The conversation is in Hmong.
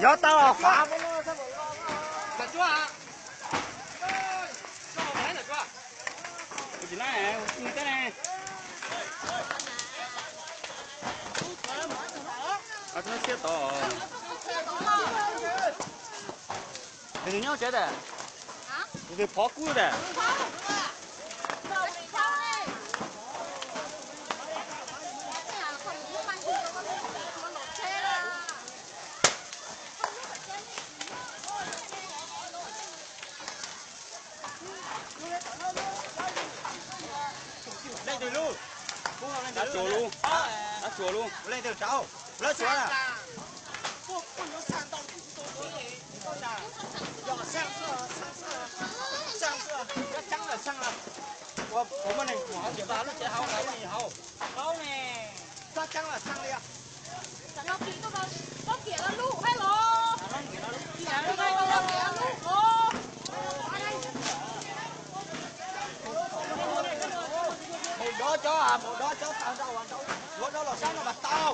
Yog tau qhov. Xiab tod. Nws nyob tsev tas. Nws phov kub tas. Leej twg lub? Dab Tsuas lub. Dab Tsuas lub. Leej twg rau? Lawv Tsuas na. Xaj xwb, xaj xwb, xaj xwb, cov tseeb lawm xaj lawm. Ua kuv muaj neeg pum hauv ces vaj lub tsev hauv, lub tsev hauv. Cov tseeb lawm xaj li. Mus dov cov, mus dov cov tag nrho, yuav dov los sab no mas tau.